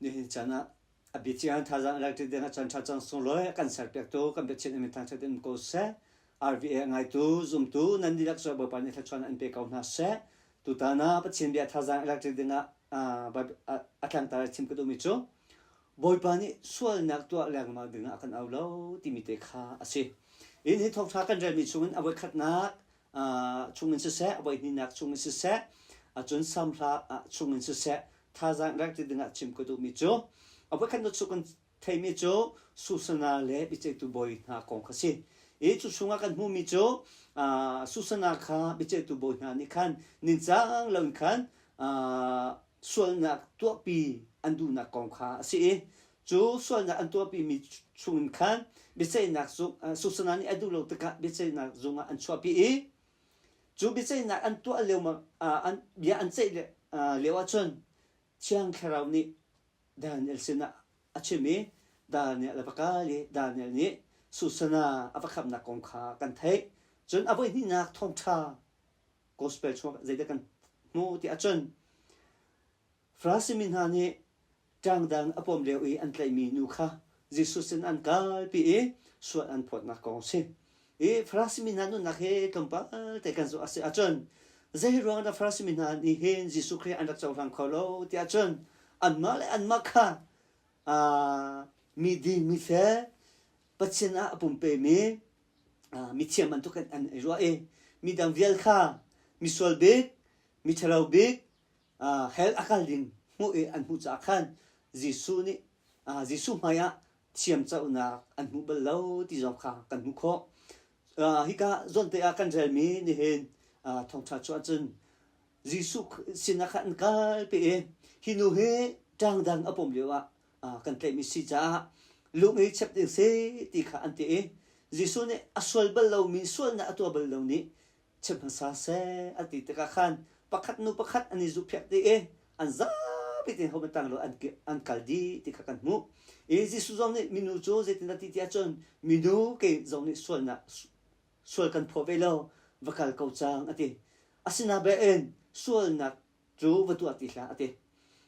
Nihin caan ah a biachiah thazaang electric ding ah caan ṭha cang sunglawi a kan serpiaktu kan biachin in thangṭhat in ko seh. RVA a ngaitu, zumtu nan dihlak cu Bawipa nih thluachuah an pe ko hna seh. Tutan ah Pathian bia thazaang electric ding ah a tlangtar a chim ka duhmi cu Bawipa nih sualnak tuah lengmang ding ah a kan au lo timi te kha a si. In hi thawngṭha kan relmi chungin a voikhatnak chungin siseh, a voihnihnak chungin siseh, cun samhla chungin siseh, thazaang rek ti dingah chim ka duhmi cu a voikhatnak cu kan theimi cu Susana le biaceihtu bawi hna kong kha si. I cu chungah kan hmuhmi cu Susana kha biaceihtu bawi hna nih khan nincang loin khan sualnak tuahpi an duhnak kong kha a si i cu sualnak an tuahpimi chungin khan biaceihnak zung Susana nih a duh lo tikah biaceihnak zung ah an chuahpi i cu biaceihnak an tuah lio an bia an ceih lio ahcun Thiang Thlarau nih Daniel sinah a chim i Daniel a va kal i Daniel nih Susana a va khamhnak kong kha kan theih. Cun a voihnihnak thawngṭha gospel chungah zeidah kan hmuh ti ahcun Farasi mi hna nih ṭangdang a pawm lio i an tlaihmi nu kha Jesuh sin an kalpi i sual an phawtnak kong a si. I Farasi mi hna nunnak hi tlawmpal te kan zoh a si ahcun zei ruang dah Farasi mi hna nih hin Jesuh Khrih an rak cohlang kho lo ti ahcun anmah le anmah kha mi ding mi fel Pathian ah a pumpemi mithiam bantuk in an i ruah i midang vial kha misual bik miṭhalo bik hell a kal ding hmuh i an hmuh caah khan Jesuh nih Jesuh hmaiah thiamcohnak an hmu bal lo ti zong kha kan hmuh khawh. Hika zawnte ah kan relmi nihin thawngṭha cu ahcun Jesuh sinah khan an kalpi i hi nu hi ṭangdang a pom lio ah kan tlaihmi si caah lung i chep ding si ti kha an ti i Jesuh nih a sual bal lomi sualnak a tuah bal lo nih chim hmasa seh an ti tikah khan pakhat nu pakhat an i zuhphiak dih i an zapi tein hohmanh tang lo an kal dih ti kha kan hmuh. I Jesuh zong nih minu cu zeitindah ti tiah cun minu kei zong nih sualnak sual kan phaw ve lo va kal ko cang a ti. Asinain sualnak cu va tuah ti hlah a ti.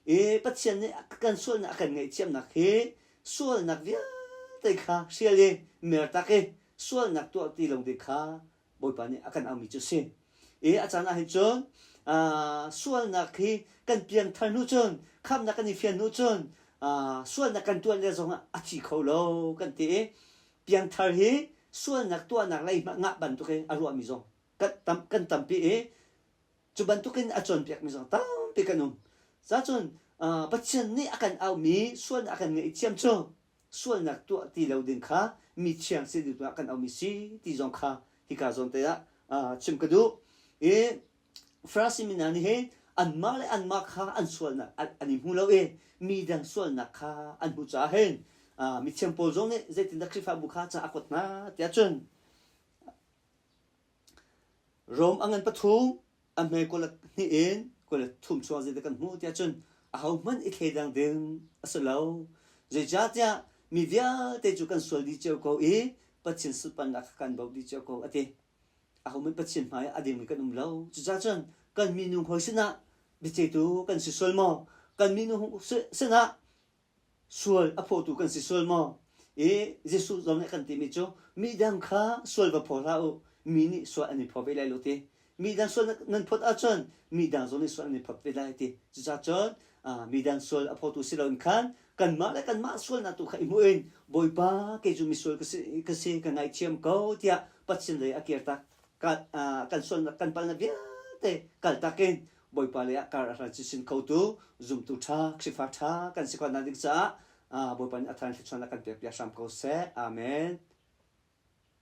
I Pathian nih kan sualnak a kan ngaihthiamnak hi sualnak vialte kha hrial i mertak i sualnak tuah ti lo ding kha Bawipa nih a kan aumi cu si. I a caan ah hin cun sualnak hi kan piangthar hnu cun khamnak kan i fian hnu cun sualnak kan tuah le zongah a thi kho lo kan ti i piangthar hi sualnak tuahnak lei ngah bantuk i a ruahmi zong kan, tam, kan tampi i cu bantukin a cawnpiakmi zong tampi kan um. Cacun Pathian nih a kan aumi sualnak a kan ngaihthiam cu sualnak tuah ti lo ding kha mi thiang si ding ah kan aumi si ti zong kha hika zawn te ah chim ka duh. I Farasi mi hna nih hin anmah le anmah kha an sualnak an i hmu lo i mi dang sualnak kha an hmuh caah hin mithiang pawl zong nih zeitindah Khrihfabu kha ca a kuat hna tiah cun Rom a ngan pathum, a hme 22 in 23 chuak zeidah kan hmuh tiah cun ahohmanh i thleidang ding a si lo. Zeicahtiah mi vialte cu kan sual dih cio ko i Pathian sunparnak kha kan bauh dih cio ko a ti. Ahohmanh Pathian hmai ah a dingmi kan um lo. Cucaah cun kan minung hawi sinah biaceihtu kan si sual maw? Kan minung sinah Sual a phawtu kan si sual maw? I Jesuh zong nih a kan timi cu midang kha sual va phaw hlah u, mi nih sual an i phaw ve lai lo ti. Midang sual nan phawt ahcun midang zong nih sual an i phawt ve lai ti. Cucaah cun midang sual a phawtu si loin khan kanmah le kanmah sualnak tu kha i hmuh in Bawipa kei cu misual ka si, ka si ka ngaihthiam ko tiah Pathian lei a kirtak kan sualnak kan palnak vialte kaltak in Bawipa lei ah kar a hlan chinchin khotu zumtu ṭha Khrihfa ṭha kan si khawhnak ding caah Bawipa nih a thar in thluachuahnak kan pek piak hram ko seh. Amen.